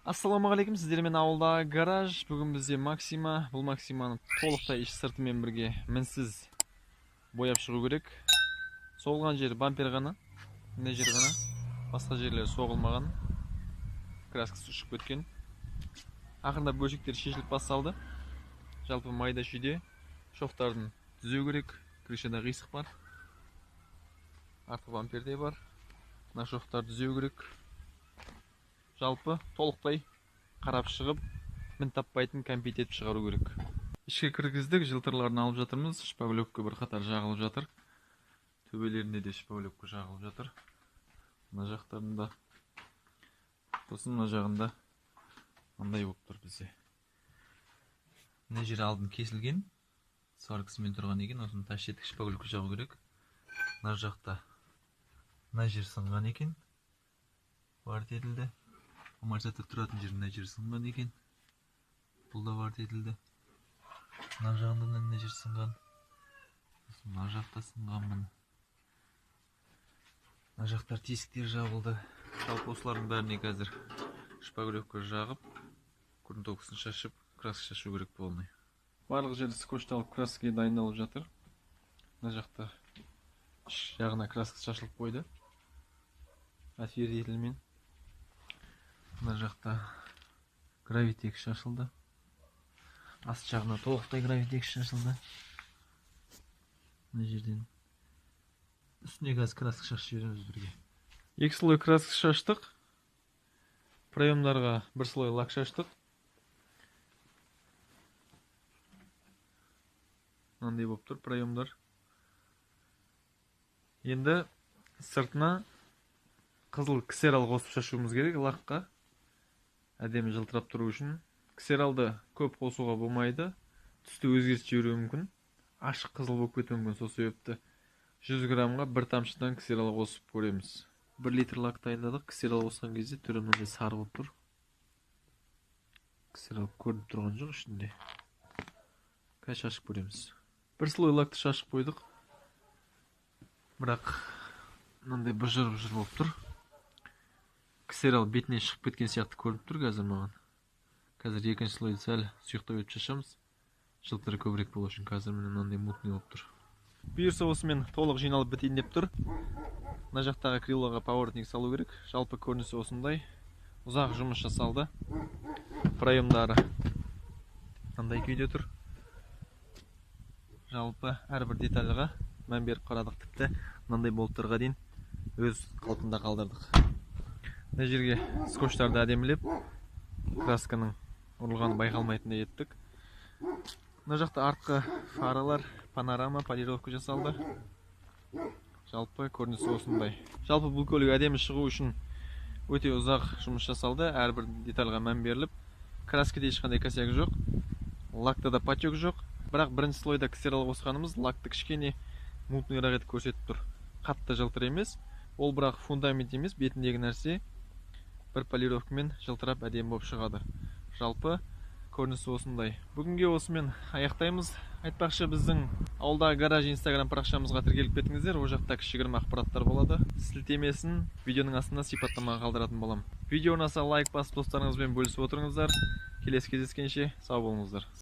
Ассалаумағалейкум, сіздермен ауылдағы гараж. Бүгін бізде Максима. Бұл Максиманы толықтай іш сыртымен бірге мінсіз бояп шығу керек. Соғылған жері бампер ғана, мына жер ғана, басқа жерлері соғылмаған. Краскасы ұшып кеткен. Ақырында бөлшектер шешіліп басталды. Жалпы майда шүйде шовтарын түзеу керек. Крышада қисық бар. Артқы бамперде бар. Мына шовтарды түзеу керек. Жалпы толықтай қарап шығып, мін таппайтын кәмпит етіп шығару керек. Ішке кіргіздік, жылтырларын алып жатырмыз. Шпаглевка бір қатар жағылып жатыр. Төбелерінде де шпаглевка жағылып жатыр. Мына жақтарында, сосын мына жағында мындай болып тұр бізде. Мына жері алдын кесілген, сваркасымен тұрған екен, осыны тас жетік шпаглевка жағу керек. Мына жақта мына жер сынған екен, варт етілді. Амортизатор тұратын жер мына жер сынған екен, бұл да варт етілді. Мына жағында да мына жер сынған, сосын мына жақта сынған, міне. Мына жақтар тесіктер жабылды. Жалпы осылардың бәріне қазір шпаглевка жағып, грунтовкасын шашып, краска шашу керек полный. Барлық жерді скотчталып краскаға дайындалып жатыр. Мына жақта іш жағына краска шашылып қойды. Отвердителмен. Мына жақта гравитекс шашылды. Аст жағына толықтай гравитекс шашылды. Мына жерден үстіне қазір краска шашып жібереміз бірге. Екі слой краска шаштық. Проемдарға бір слой лак шаштық. Мынандай болып тұр проемдар. Енді сыртына қызыл ксерал қосып шашуымыз керек лакқа. Әдемі жылтырап тұру үшін. Ксералды көп қосуға болмайды. Түсті өзгертіп жіберуі мүмкін. Ашық қызыл болып кетуі мүмкін. Сол себепті 100 граммға бір тамшыдан ксерал қосып көреміз. 1 литр лак дайындадық. Ксерал қосқан кезде түрі мынандай сары болып тұр. Ксерал көрініп тұрған жоқ ішінде. Қазір шашып көреміз. Бір слой лакты шашып қойдық. Бірақ мынандай бұжыр-бұжыр болып тұр. Ксерал бетіне шығып кеткен сияқты көрініп тұр қазір маған. Қазір екінші слойды сәл сұйықтау етіп шашамыз. Жылтыры көбірек болу үшін қазір міне мынандай мутный болып тұр. Бұйырса осымен толық жиналып бітейін деп тұр. Мына жақтағы крылоға поворотник салу керек. Жалпы көрінісі осындай. Ұзақ жұмыс жасалды. Проемдары мынандай күйде тұр. Жалпы әрбір детальға мән беріп қарадық, тіпті мынандай болттарға дейін өз қалпында қалдырдық. Мына жерге скотчтарды әдемілеп, красканың ұрылғаны байқалмайтындай еттік. Мына жақта артқы фаралар, панорама, полировка жасалды. Жалпы көрінісі осындай. Жалпы бұл көлік әдемі шығу үшін өте ұзақ жұмыс жасалды. Әрбір детальға мән беріліп, краскада ешқандай косяк жоқ, лакта да потек жоқ. Бірақ бірінші слойда ксерал қосқанымыз лакты кішкене мутныйрақ етіп көрсетіп тұр. Қатты жылтыр емес, ол бірақ фундамент емес, бетіндегі нәрсе бір полировкамен жылтырап әдемі болып шығады. Жалпы көрінісі осындай. Бүгінге осымен аяқтаймыз. Айтпақшы, біздің ауылдағы гараж инстаграм парақшамызға тіркеліп кетіңіздер. Ол жақта кішігірім ақпараттар болады. Сілтемесін видеоның астына сипаттамаға қалдыратын боламын. Видео ұнаса лайк басып достарыңызбен бөлісіп отырыңыздар. Келесі кездескенше сау болыңыздар.